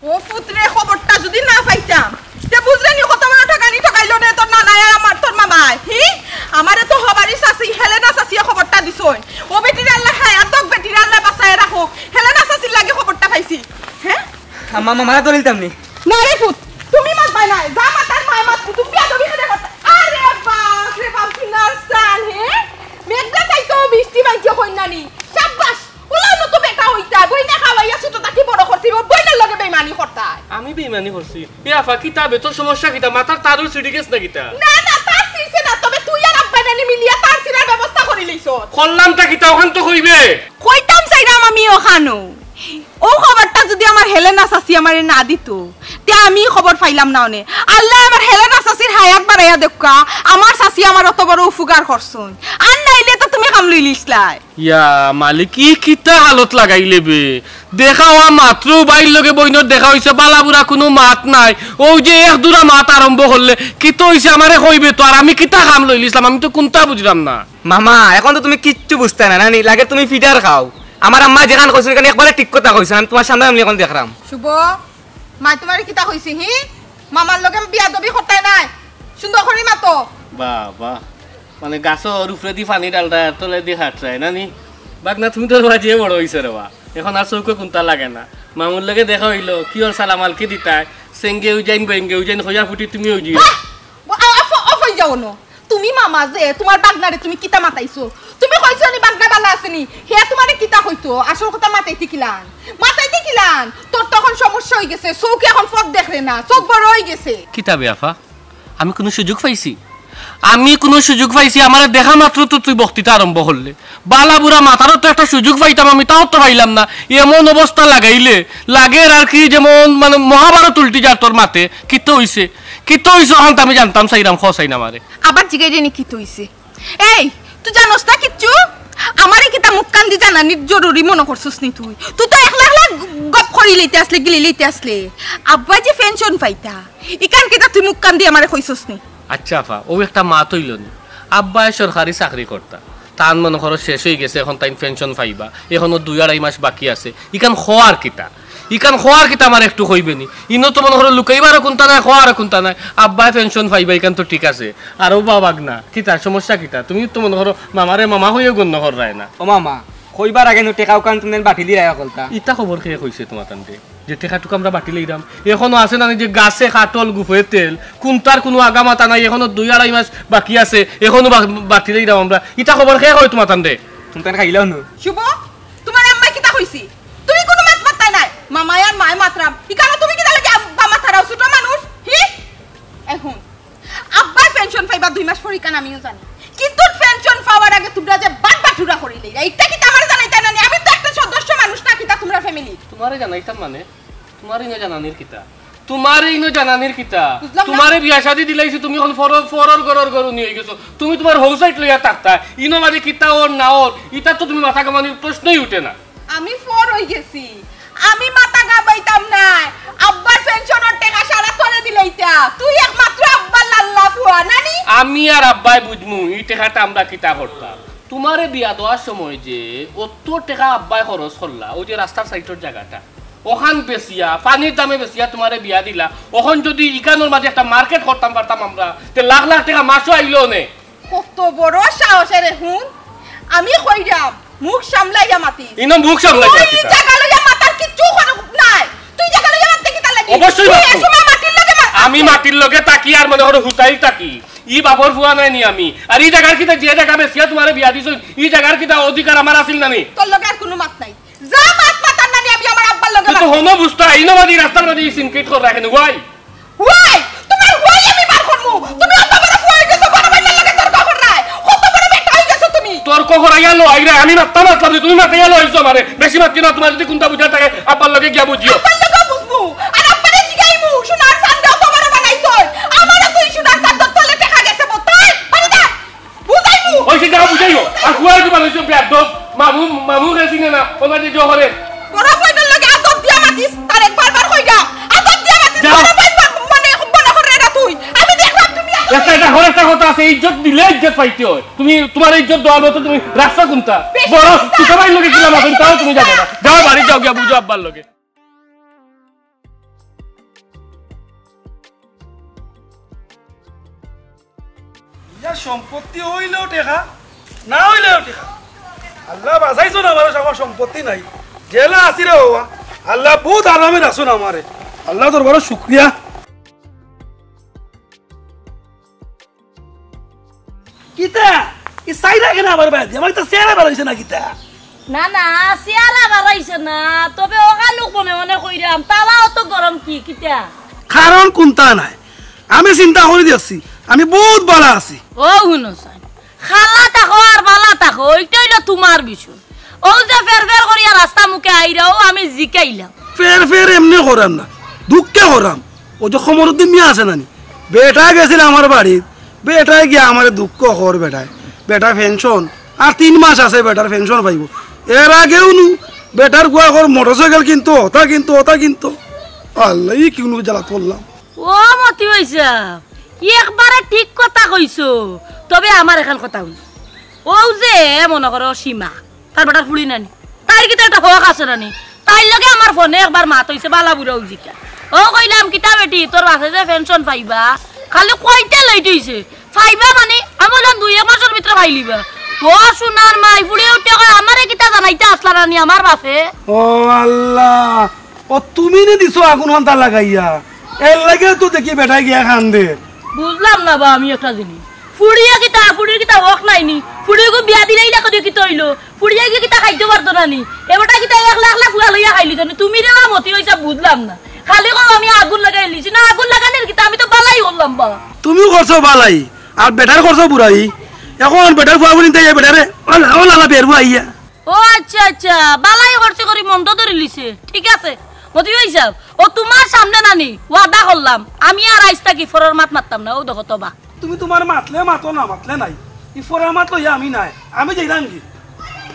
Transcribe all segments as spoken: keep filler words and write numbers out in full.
ও পুতরে, খবরটা যুদি না পাইতাম, তে বুঝরে নি কত বড় ঠকানি ঠকাইলো রে তোর নানায় আর আমার, তোর মামায়, হি? আমারে তো হবারি চাচি, হেলেনা চাচিয়ে খবরটা দিছইন। ও বেটির আল্লাহ হায়াত দক, বেটির আল্লাহ বাঁচায় রাখো। হেলেনা চাচির লাগি খবরটা পাইছি। হ্যাঁ? আম্মা, মামারে ধরিলতাম নি। না রে পুত, তুমি মাতবায় নায়। যা মাতার মায় মাতবো, তুমি বেয়াদবি কেনে করতা? আরে বাপ রে বাপ, কিনার সান, হে? মেঘনা চাইতো বৃষ্টি মাইকে কইনা নি। সাব্বাস, ওলা মতো বেটা হইতা, বইনে খাওয়াইয়া ছোট থাকি বড় করছি, ও বইনের লগে বেইমানি করতায়। আমি বেইমানি করছি? এ আফা, কিতা বে, তোর সমস্যা কিতা? মাথার তারও ছিঁড়ি গেছে না কিতা? না, না, তার ছিঁড়ছে না, তবে তুই আর আব্বা নানি মিলিয়া তার ছিঁড়ার ব্যবস্থা করি লইছস। করলাম তা কিতা, ওখান তো কইবে। কইতাম চাইরাম আমি ওখানো। ও খবরটা যুদি আমার হেলেনা চাচি আমারে না দিত, তে আমি খবর পাইলাম না অনে। আল্লায় আমার হেলেনা চাচির হায়াত বাড়াইয়া দেউক্কা, আমার চাচি আমার অত বড় উপকার করছইন। আর নাইলে তো তুমি কাম লইলিছলায়। ইয়া মালিক, ই কিতা হালত লাগাইলে বে? দেখা অওয়া মাত্র বাইর লগে বইনর দেখা অইছে, বালা বুরা কুনু মাত নাই। অউ যে এক দুরা মাত আরম্ভ করলে, কিতা অইছে আমারে কইবে তো, আর আমি কিতা কাম লইলিছলাম, আমি তো কুনতা বুঝরাম না। মামা, এখন তো তুমি কিচ্ছু বুঝতায় না, নানি, লাগে তুমি ফিডার খাও। আমার আম্মা যেখান কইছইন, ইখান একবারে ঠিক কথা কইছইন, আমি তুমার সামনে আমি এখন দেখরাম। শুভ, মায় তুমারে কিতা কইছে, হি? মামার লগে বেয়াদবি করতায় নায়, সুন্দর করি মাতো। বাবা, মানে গাছর উপরেদি পানি ঢালতায়, তলেদি খাটতায়, নানি? বাগনা, তুমি তো বাজিয়ে বড় অইছো রে বা, এখন আর চউখো কুনতা লাগে না। মামুর লগে দেখা অইলো, কি ওর সালাম আলকি দিতায়, সেঙ্গে উজাইন বেঙ্গে উজাইন খোঁজা ফুটি তুমি অই যিও। বাহ! ব-, আ-, আফ-, অফ অই যাও ন। তুমি মামা যে, তুমার বাগনারে তুমি কিতা মাতাইছো? তুমি কইছো নি বাগনা বালা আছে নি? হে তুমারে কিতা কইতো? আসল কথা মাতাইতে কিলান? মাতাইতে কিলান? তোর তখন সমস্যা অই গেছে, চউখে এখন পথ দেখরে না, চউখ বড় অই গেছে। কিতা বে আফা? আমি কুনু সুযোগ পাইছি? আমি কুনু সুযোগ পাইছি? আমারে দেখা মাত্র তো তুই বক্তৃতা আরম্ভ করলে। বালা বুরা মাতারও তো একটা সুযোগ পাইতাম আমি, তাও তো পাইলাম না। এমন অবস্থা লাগাইলে, লাগের আর কি যেমন মানে মহাভারত উল্টি যার তোর মাতে। কিতা অইছে? কিতা অইছে অখান তো আমি জানতাম চাইরাম, খ চাইন আমারে। আবার জিগাইরে নি কিতা অইছে? এই, তুই জানোস না কিচ্ছু? আমারে কিতা মুখ কান দি জানানির জরুরি মনো করছস নি তুই? তুই তো একলা একলা গপ করি লইতে আসলে, গিলি লইতে আসলে। আব্বায় যে পেনশন পাইতা, ইখান কিতা তুই মুখ কান দি আমারে কইছস নি? আচ্ছা আফা, অউ একটা মাত অইলো নি? আব্বায় সরকারি চাকরি করতা, তান মনো করো শেষ অই গেছে, এখন তাইন পেনশন পাইবা, এখনো দুই আড়াই মাস বাকি আছে, ইখান কওয়ার কিতা? ইখান কওয়ার কিতা আমারে একটু কইবে নি? ইনো তো মনো করো লুকাইবারও কুনতা নাই, কওয়ারও কুনতা নাই। আব্বায় পেনশন পাইবা, ইখান তো ঠিক আছে। আর ও বাবা না, কিতা সমস্যা কিতা? তুমি তো মনো করো মামারে মামা কইয়াও গণ্য কররায় না। ও মামা, কইবার আগে নু টেকা উকান তুমি বাটিলিরায় অকলতা। ইতা খবর কে কইছে তুমাতানরে? যে টেকাটুক আমরা বাটিলিরাম, এখনো আছে না নি যে গাছে কাঠল গুফে তেল, কুনতার কুনু আগামাতা নাই, এখনো দুই আড়াই মাস বাকি আছে, এখনো বা-, বাটিলিরাম আমরা। ইতা খবর কে কয় তুমাতানরে? তুমতান খাইলাও নু। শুভ, তুমার আম্মায় কিতা কইছি? তুমি কুনু মাত মাততায় নায়। মামায় আর মায় মাতরাম। ইখানো তুমি কিতা লাগি আব্বা মাতরাও, ছোট মানুষ? হি? এখন আব্বায় পেনশন পাইবা দুই মাস পরে, ইখান আমিও জানি। কিন্তু পেনশন পাওয়ার আগে তুমরা যে বাটবাটুরা করিলাইরায়, ইটা কিতা আমারে জানাইতায় না নি? আমি তো একটা সদস্য মানুষ না, কিতা তুমরার ফ্যামিলি? তুমারে জানাইতাম মানে? তুমারে ইনো জানানির কিতা? তুমারে ইনো জানানির কিতা? বুঝলাম না। তুমারে বিয়া শাদি দিলাইছি, তুমি অখন পরর, পরর ঘরর ঘরুনি অই গেছো। তুমি তুমার হউ সাইড লইয়া থাকতায়। ইনো বাদে কিতা অর না অর, ইতার তো তুমি মাথা ঘামানির প্রশ্নই উঠে না। আমি পর অই গেছি, আমি মাথা ঘামাইতাম নায়। আব্বার পেনশনর টেকা সারা তোরে দিলাইতা। তুই একমাত্র আব্বার লাল্লা ফুয়া, নানি? আমি আর আব্বায় বুঝমু, ই টেকাটা আমরা কিতা করতাম। তুমারে বিয়া দেওয়ার সময় যে অত টেকা আব্বায় খরচ করলা, অউ যে রাস্তার সাইডর জাগাটা, অখান বেচিয়া, পানির দামে বেচিয়া তুমারে বিয়া দিলা, অখন যুদি ইখানর মাঝে একটা মার্কেট করতাম পারতাম আমরা, তে লাখ লাখ টেকা মাসো আইলো অনে। কত বড় সাহস রে হুন, আমি কইরাম, মুখ সামলাইয়া মাতিস। ইনো মুখ সামলাইয়া তুই মাতিস। জাগা লইয়া মাতার কিচ্ছু নাই। তুই জাগা লইয়া মাততে কিতা লাগি? অবশ্যই তুই মাতমু। এ সময় মাটির লগে মাত। আমি মাটির লগে থাকি আর মনো করো হুতাই থাকি। ই বাপর ফুয়া নায় নি আমি। আর ই জাগার কিতা, যে জাগা বেচিয়া তুমারে বিয়া দিছইন, ই জাগার কিতা অধিকার আমার আছিল না নি? তোর লগে আর কুনু মাত নাই। যা মাত মাতার নানি, আমি আমার আব্বার লগে তুই তো মাত। হনো বুঝতা, ইনো মাঝে রাস্তার মাঝে ই সিনক্রিট কররা কেনে, ওয়াই? ওয়াই? তুমার ওয়াই আমি বার করমু। তুমি অত বড় ফুয়া অই গেছো, বড় ভাইটার লগে তর্ক কররায়। কত বড় বেটা অই গেছো তুমি। তর্ক করাইয়া লও, আইরা আমি মাততাম মাতলাম যে তুমি মাতাইয়া লও আইছো আমারে। বেশি মাত কিনা তুমার যুদি কুনতা বুঝা থাকে, আব্বার লগে গিয়া বুঝিও। আব্বার লগে বুঝমু। আর আব্বারে জিগাইমু, সোনার চান্দে অত বড় বানাইছইন। আমারও তুই সোনার চান্দর তলে টেকা গেছে বোধ। তাই, বাড়ি দা। বুঝাইমু। ওই সে যাও বুঝাইও। আর ফুয়ায় কি বানাইছো বেয়াদব? মামু, মামু গেছি না, না, ওনার যে জহরে। বড় ভাইটার লগে আদব দিয়া মাতিস, তারে বারবার কইরা। আদব দিয়া মাতিস, যাও। বড় ভাই বা-, মানে, মনে করে না তুই। আমি দেখলাম তুমি আমার একটা, একটা, হর একটা কথা আছে, ইজ্জত দিলে ইজ্জত পাইতে হয়। তুমি, তুমার ইজ্জত দেওয়ার মতো তুমি রাখছো কুনটা? বেশি বড় কথা। ছোট ভাইর লগে কিলা মাতইন, তাও তুমি জানো না। যাও, বাড়ি যাও, গিয়া বুঝো আব্বার লগে। সম্পত্তি অইলেও টেকা, না অইলেও টেকা। আল্লায় বাচাইছইন আমারে, আমার সম্পত্তি নাই। জেলা আছি রে বাবা, আল্লায় বউত আরামে রাখছইন আমারে। আল্লার দরবারো শুকরিয়া। কিতা? ই চাইরা কেনে আমার বায়দি? আমার ইতা চেহারা ভালা অইছে না কিতা? না, না, চেহারা ভালা অইছে না। তবে অখান মনে মনে কইরাম, তালা অত গরম কি, কিতা? কারণ কুন্তা নাই। আমি চিন্তা করি দেখছি, আমি বউত ভালা আছি। ও হুনো চাইন, খালা থাকো আর ভালা থাকো, ইটা অইলো তুমার বিষয়। অউ যে ফের ফের করিয়া রাস্তা মুখে আইরা, অউ আমি জিকাইলাম। ফের ফের এমনে করাম না, দুঃখে করাম। অউ যে কমরুদ্দিন মিয়া আছে নানি, বেটা গেছিল আমার বাড়িত, বেটায় গিয়া আমারে দুঃখ কর বেটায়, বেটা পেনশন, আর তিন মাস আছে বেটার পেনশন পাইবো। এর আগেও নু বেটার গুয়া কর মোটরসাইকেল কিনতো, অতা কিনতো, অতা কিনতো। আল্লাহ, ই কুনু জ্বালাত পড়লাম। ও মতি ভাইসাব, একবারে ঠিক কথা কইছো। তবে আমার এখান কথা হুনো। অউ যে মনো করো সীমা, তার বেটার ফুড়ি নানি, তাইর কিতা একটা হক আছে নানি? তাইর লগে আমার ফোনে একবার মাত অইছে, ভালা বুরা অউ জিকা। অউ কইলাম, "কিতা বেটি, তোর বাফে যে পেনশন পাইবা, খালি কয়টা লেইট অইছে, পাইবা মানে?" আমি কইলাম, "দুই এক মাসর ভিতরে পাইলিবা।" ও সোনার মাই, ফুড়িয়ে উঠিয়া কয়, "আমারে কিতা জানাইতা আছলা নানি আমার বাফে?" ও আল্লাহ, ও তুমি নি দিছো আগুন হান্তা লাগাইয়া, এর লাগেউ তো দেখি বেটায় গিয়া কান্দে। বুঝলাম না বা আমি একটা জিনিস, ফুড়িয়ে কিতা, ফুড়ির কিতা হক নাই নি? ফুড়িগু বিয়া দিলাইলা করি কিতা অইলো? ফুড়িয়ে কি কিতা খাইতো পারতো না নি? এ বেটা কিতা একলা একলা ফুয়া লইয়া খাইলিতো নি? তুমি রে বা মতি ভাইসাব বুঝলাম না। খালি কও আমি আগুন লাগাইলিছি, না আগুন লাগানির কিতা, আমি তো ভালাই করলাম বা। তুমি করছো ভালাই, আর বেটার করছো বুরাই। এখন বেটার ফুয়া বুলিতে এই বেটারে ওলা ওলা বের ফুয়া আইয়া। ও আচ্ছা আচ্ছা, ভালাই করছে করি মনটা ধরিলিছে। ঠিক আছে মতি ভাইসাব, ও তুমার সামনে নানি ওয়াদা করলাম, আমি আর আইজ থাকি ফরর মাত মাততাম না। অউ দেখো তবা। তুমি তুমার মাতলে মাতো, না মাতলে নাই। ই ফরর মাত লইয়া আমি নাই, আমি যাইরাম গি।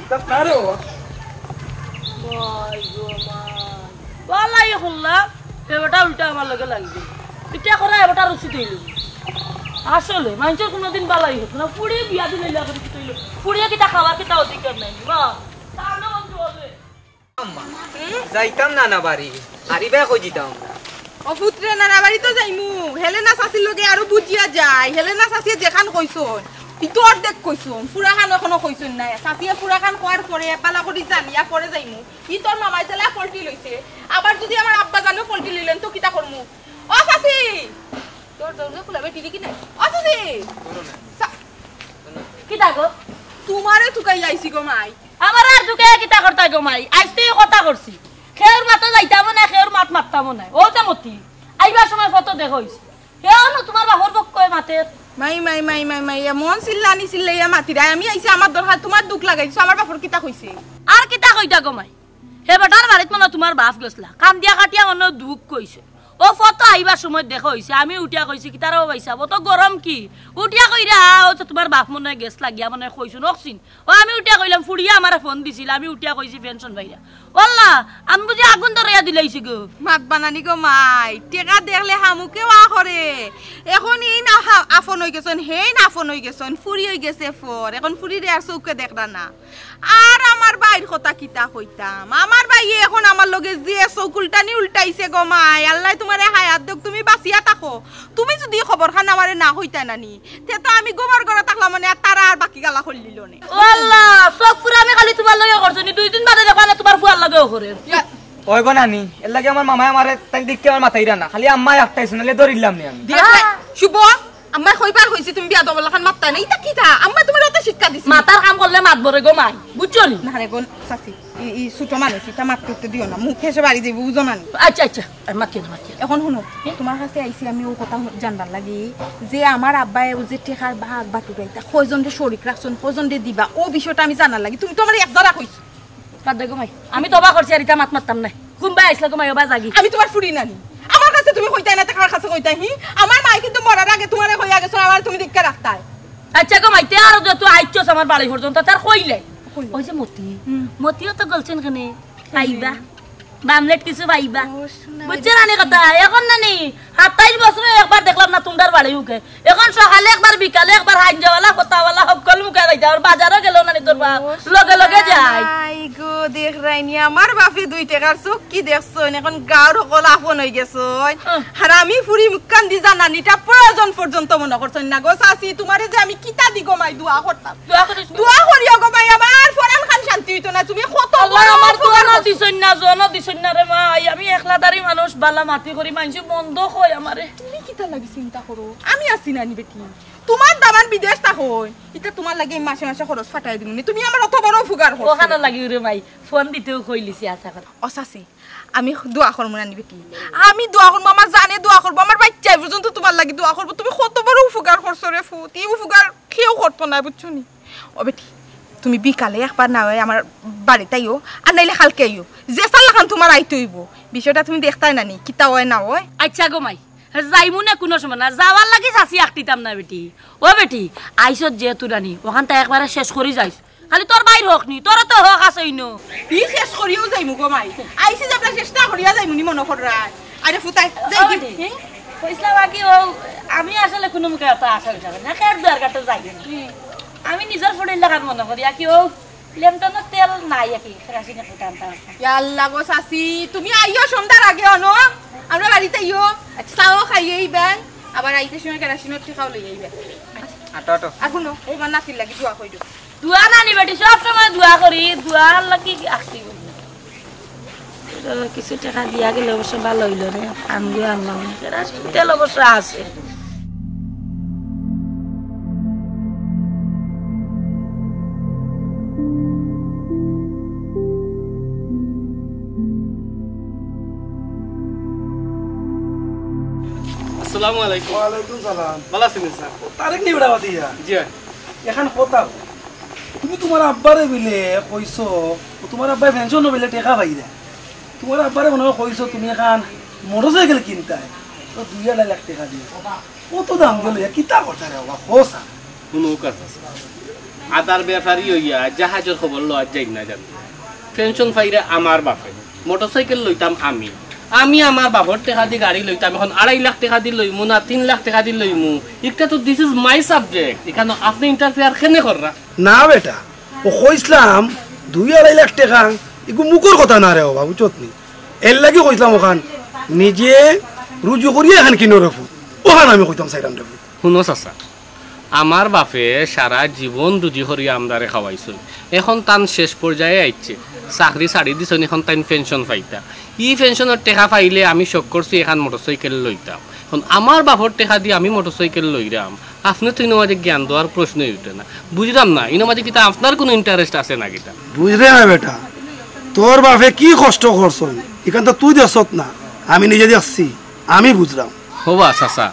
তা না রে বাবা। ভালাই করলাম, এ বেটা উল্টা আমার লগে লাগি গেল। ইটা করা এ বেটার উচিত অইলো। আসলে মানষর কুনুদিন ভালাই হইতো না, ফুড়ি বিয়া দিলাইলা করি কিতা অইলো? ফুড়িয়ে কিতা খাওয়া কিতা অধিকার নাই বা? তার না অন্ত হলে। আম্মা, যাইতাম নানা বাড়ি, আরিবা কই দিতাম আমরা। ও পুতরে, নানা বাড়ি তো যাইমু। হেলেনা চাচির লগে আরো বুঝিয়া যাই। হেলেনা চাচিয়ে যেখান কইছইন, ই তো অর্ধেক কইছইন, পুরাখান এখনো কইছইন না। চাচিয়ে পুরাখান কওয়ার পরে, বালা করি জানিয়া পরে যাইমু। ই তোর মামায় যেলা পল্টি লইছে, আবার যদি আমার আব্বা জানো পল্টি লইলেন তো কিতা করমু? ও চাচি, তোর দরজা খোলা বেটি দেখি না। ও চাচি, চা-, কিতা গো? তুমারে তুকাই আইছি গো মাই। আমার আর তুকাইয়া কিতা করতায় গো মাই? আইজ তো ই কথা করছি। কেউর মাতো যাইতামও নায়, কেউর মাত মাততামও নায়। অউ যে মতি, আইবার সময় ফতো দেখা অইছে। কেউ না তুমার বাপর পক্ষে মাতের। মাই, মাই, মাই, মাই, মাই, এমন চিল্লানি চিল্লাইয়া মাতিরায়, আমি আইছি আমার দরকার, তুমার দুখ লাগাই দিছো, আমার বাপর কিতা কইছে? আর কিতা কইতা গো মাই? হে বেটার বাড়িত মনো তুমার বাপ গেছলা, কান্দিয়া কাটিয়া মনো দুখ কইছে। অউ ফতো আইবার সময় দেখা অইছে, আমি উঠিয়া কইছি, "কিতা রে ও ভাইসাব, অত গরম কি?" উঠিয়া কইরা, "অউ তো তুমার বাপ মনো গেছলা গিয়া মনো কইছইন, অকছিন।" অউ আমি উঠিয়া কইলাম, ফুড়িয়ে আমারে ফোন দিছিল, আমি উঠিয়া কইছি পেনশন পাইরা। ওয়াল্লা, আমি বুঝি আগুন ধরাইয়া দিলাইছি গো। মাত বানানি গো মাই, টেকা দেখলে হামুকে ওয়া করে। এখন এইন আফন অইগেছইন, হেইন আফন অইগেছইন, ফুড়ি অইগেছে ফর, এখন ফুড়িরে আর চউখে দেখরা না। আর আমার ভাইর কথা কিতা কইতাম, আমার ভাইয়ে এখন আমার লগে যে চউখ উল্টানি উল্টাইছে গো মাই, আল্লায় তুমারে হায়াত দেউক, তুমি বাচিয়া থাকো। তুমি যুদি খবরখান আমারে না কইতায় নানি, তে তো আমি গোবর ঘরো থাকলাম মানে, আর তারা আর বাকি গালা করিলিলো নে। ও আল্লাহ, চউখ ফুরানি খালি তুমার লগে করছে নি, দুই দিন বাদে দেখবা না তুমার ফুয়ার লগেও করে। ওই গো নানি, এরলাগি আমার মামায় আমারে তাইন দেখি আমার মাতাইরা না, খালি আম্মায় আটকাইছে, নাইলে ধরিলাম নি আমি। দিয়া, শুভ, আম্মায় কয়বার কইছে তুমি বিয়াদবর লাখান মাততায় না, ইতা কিতা? আম্মায় তুমারে অত শিক্ষা দিছে। মাতার কাম করলে মাত বরে গো মাই, বুঝছো নি? না রে গো, চাচি, ই, ই ছোট মানুষ, ইতা মাত করতে দিও না, মুখ হেসে বাড়ি যাইবো, বুঝো না নি? আচ্ছা, আচ্ছা, আর মাতিও না, মাতিও না। এখন হুনো, তুমার কাছে আইছি আমি অউ কথা জানবার লাগি যে আমার আব্বায় অউ যে টেকার ভাগ বাটুরা ইতা কয়জনরে শরিক রাখছইন, কয়জনরে দিবা, অউ বিষয়টা আমি জানার লাগি। তুমি তো আমারে এক জারা কইছো। বাদ দে গো মাই, আমি তওবা করছি, আর ইতা মাত মাততাম নায়। কুনবায় আইছলা গো মাই, অবায় যাগি। আমি তুমার ফুড়ি নানি, আমার কাছে তুমি কইতায় না, তে কার কাছে কইতায়? হি, আমার মায় কিন্তু মরার আগে তুমারে কইয়া গেছইন, আমারে তুমি দেখিয়া রাখতায়। আচ্ছা গো মাই, তে আর যত আইছস আমার বাড়ি পর্যন্ত, তে আর কইলে। কইলে। ওই যে মতি, হুম। মতিও তো গেলছইন কেনে, আইবা। মামলেট কিছু পাইবা। ও, শোনা বুঝছো না নি কথা? এখন না নি, সাতাইশ বছরে একবার দেখলাম না তুমরার বাড়ি উকে। এখন সকালে একবার, বিকালে একবার, হাইঞ্জাওয়ালা, ফতাওয়ালা, হক্কল মুখে যাইতা, আর বাজারও গেলেও না নি তোর বাপ, ও, লগে লগে যায়। নাই গো, দেখরায়নি, আমার বাপে দুই টেকার চোখ কি দেখছইন, এখন গাঁওর হকল আপন অইগেছইন। হুম। আর আমি ফুরি মুখখান দি জানানিটা প্রয়োজন পর্যন্ত মনো করছইন না গো চাচি, তুমারে যে আমি কিতা দি গো মাই দোয়া করতাম। দোয়া করিস। দোয়া করিও গো মাই, আমার পরান খান শান্তি অইতো না। তুমি কত আল্লাহ, বড় আমার উপকার দোয়া না করছো। দিছইন না, জোয়া না দিছইন না রে মাই। আমি একলাদারি মানুষ, বালা মাটি করি, মানষে মন্দ কয় আমারে। তুমি কিতার লাগি চিন্তা করো? আমি আছি না নি বেটি? তুমার দামান বিদেশ থাকইন, ইতা তুমার লাগি মাসে মাসে খরচ ফাটাই দিমু নি। তুমি আমার অত বড় উপকার করছো। ওখানো লাগি রে মাই, ফোন দিতেও কইলিছি, আশা করি। ও চাচি, আমি দোয়া করমু না নি বেটি? আমি দোয়া করমু, আমার জানে দোয়া করবো, আমার বাইচ্চায় পর্যন্ত তুমার লাগি দোয়া করবো। তুমি কত বড় উপকার করছো রে ফুত, ই উপকার কেউ করতো না, বুঝছো নি? ও বেটি, তুমি বিকালে একবার না অয় আমার বাড়িত আইও, আর নাইলে কালকে আইও, যে সাল্লাখান তুমার আইতে অইবো। বিষয়টা তুমি দেখতায় না নি, কিতা অয় না অয়। আচ্ছা গো মাই, যাইমু না কুনু সময় না, যাওয়ার লাগি চাচি আখটিতাম না বেটি। ও বেটি, আইছত যেহেতু রানি, ওখানটা একবারে শেষ করি যাইস। খালি তোর বাইর হক নি, তোরও তো হক আছে ইনো। ই শেষ করিও যাইমু গো মাই। আইছি যে আমরা চেষ্টা করিয়া যাইমু নি মনো কররায়। আরে ফুতাই, যাই ও কি? বেটি, কইছলাম আর কি, ও, আমি আসলে কুনু মুখে অত আশা উঠা না, খেত দুয়ার ঘাটে যাই না। আমি নিজর ফুড়ির লাখান মনো করি, আর কি ও লেমটনর তেল নাই, আর কি কেরাসিন একটু টানতে আছে। ইয়া আল্লাহ গো চাচি, তুমি আইও সন্ধ্যার আগে অনো, আমরা বাড়িত আইও, চাও খাইয়া আইবায়, আবার আইতে সময় কেরাসিনর টেকাও লইয়া আইবায়। আটো, আটো। আর হুনো, এই আমার নাতির লাগি দোয়া কইরো। দোয়া না নি বেটি, সব সময় দোয়া করি, দোয়ার লাগি আসছি। কিছু টেকা দিয়া গেলে অবশ্য ভালা অইলো রে, আমি আনলাম না, কেরাসিন তেল অবশ্য আছে। আসসালামু আলাইকুম। ওয়ালাইকুম সালাম। ভালা আছইন স্যার? তারেক নি বেটা বাদিয়া? জি। এখান কথা, তুমি তুমার আব্বারে বিলে কইছো, তুমার আব্বায় পেনশন বিলে টেকা পাইরা। তুমার আব্বারে মনে অয় কইছো তুমি এখান মোটরসাইকেল কিনতায়, তো দুই আড়াই লাখ টেকা দিয়া। কত দাম দিয়া লইয়া কিতা করতায় রে বাবা, কও ছাইন। হুনো কাকা, আদার বেপারি অইয়া জাহাজর খবর লওয়াত যাইন না জানো। পেনশন পাইরা আমার বাপে, মোটরসাইকেল লইতাম আমি। আমি আমার বাপর টেকা দি গাড়ি লইতাম, এখন আড়াই লাখ টেকা দি লইমু না তিন লাখ টেকা দি লইমু? ইটা তো this is my subject, ইখানো আপনে interfere কেনে কররা? না বেটা, ও কইছলাম দুই আড়াই লাখ টেকা, ইগু মুখর কথা না রে বাবা, বুঝছত নি? এর লাগি কইছলাম ওখান নিজে রুজি করিয়া এখান কিনো রে ফুত, ওখান আমি কইতাম চাইরাম রে ফুত। হুনো চাচা, আমার বাপে সারা জীবন রুজি করিয়া আমরারে খাওয়াইছইন, এখন তান শেষ পর্যায়ে আইছে, চাকরি ছাড়ি দিছইন, এখন তাইন পেনশন পাইতা। ই পেনশনর টেকা পাইলে আমি শখ করছি এখান মোটরসাইকেল লইতাম। এখন আমার বাপর টেকা দি আমি মোটরসাইকেল লইরাম, আপনে তো ইনো মাঝে জ্ঞান দেওয়ার প্রশ্নই উঠে না। বুঝরাম না, ইনো মাঝে কিতা আপনার কুনু interest আছে না কিতা? বুঝরে না বেটা, তোর বাপে কি কষ্ট করছইন, ইখান তো তুই দেখছত না, আমি নিজে দেখছি, আমি বুঝরাম। হবা চাচা,